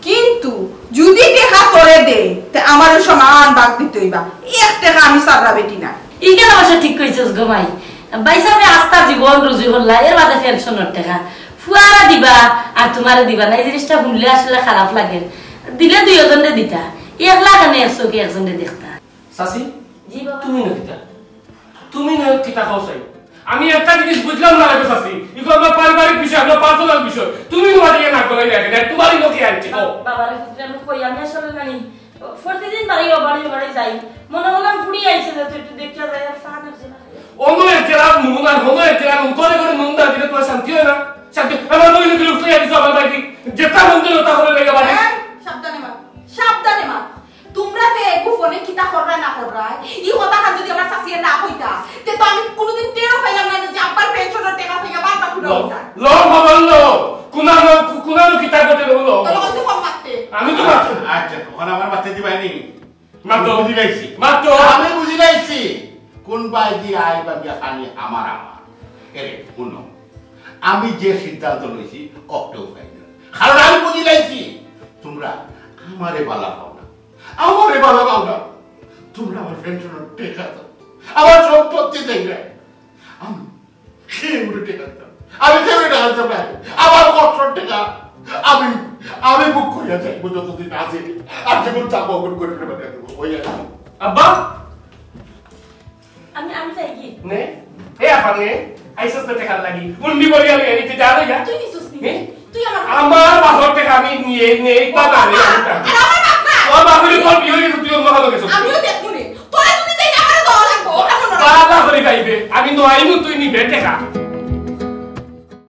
কিন্তু যদি টেকা তোরে দেইন, তে আমারও সমান বাক দিতে অইবা। এক টেকা আমি সাররা বেটি না। ইখান অবশ্য ঠিক কইছস গো মাই। ভাইসাবে আস্তা জীবন রুজি করলা, এর বাদে পেনশনর টেকা ফুয়ারে দিবা আর তুমারে দিবা না, এই জিনিসটা হুনলে আসলে খারাপ লাগে। দিলে দুইওজনরে দিতা, একলা কেনে এক চউখে একজনরে দেখতা। চাচি, জি বাবা। তুমি নু কিতা? তুমি নু কিতা কও চাই? আমি একটা জিনিস বুঝলাম না রে চাচি। ইগু আমরার পারিবারিক বিষয়, আমরার পার্সোনাল বিষয়। তুমি নু বাদে ইয়া না করলে না, না, তুমার ইনো কি আনছে? কও। বাবারে পুত্রে আমি কই, আমি আসলে নানি, প্রতিদিন বাড়ি ও বাড়ি ও বাড়ি যাই। মনে করলাম ফুড়ি আইছে, যাতে একটু দেখিয়া যাই, আর ফান আছে না। অন্য এক জেলার নুন আর অন্য এক জেলার নুন করে করে নুন দা দিলে তুমার শান্তি অয় না? শান্তি, আমার বই নিয়ে উঠে যাই, আমার বাড়ি। যেটা মন চায় ওটা করে লেগে বাড়ি। এই, সাবধানে মা, সাবধানে মা। তুমরা যে গোপনে কিতা কররায় না কররায়, ই কথাখান যদি আমার চাচিয়ে না কইতা, তে তো আমি কুনুদিন টেরও পাইলাম না যে আব্বার পেনশনর টেকা পাইয়া বারবার পুরা ল, অইতা। ল, বাবা, ল। কুনানো, কু-, কুনানো কিতা করতে ল, ল। তাহলে কইছে কম মারতে। আমি তো মারতে। আচ্ছা, অখন আমার মারতে দিবায় নি? মারতো। বুঝি লাইছি। মারতো। আমি বুঝি লাইছি। কুন বায়দি আইবা গিয়া খানি আমার আমার। এরে, হুনো। আমি যে সিদ্ধান্ত লইছি, অকটাও ফাইনাল। কারণ আমি বুঝি লাইছি, তুমরা আমারে বালা পাও না। আমারে বালা পাও না। তুমরা আমার পেনশনর টেকা দেও, আমার সম্পত্তি দেও না। আমি কেউরে টেকা দিতাম, আমি কেউরে টেকা দিতাম না। আমার কষ্টর টেকা আমি, আমি ভোগ করিয়া যাইমু যতদিন আছি। আর জীবন যাপন করে করে বেড়াইয়া দিব। ওই আর কি। আব্বা! আমি, আমি যাই কি? নে? এ আপা নে? আইছস না টেকার লাগি? উন্ডি বলিয়া লইয়া নিতে যা লইয়া? তুই নিছস নি? নে? তুই আমার আমার বাপর টেকা আমি নিয়ে নেই বা না নেই আমি জানি না। আর আমার বাপ না। তোর বাপ হইলে তোর বিয়ে হয়ে গেছে, তুই অন্য ভালো গেছিস। আমিও দেখবো নে। তোরা যদি দেখ আমারে দেওয়া লাগবো, ওটা মনে রাখ। বাবা করে খাইবে। আমি নয়নি, তুই নিবে টেকা।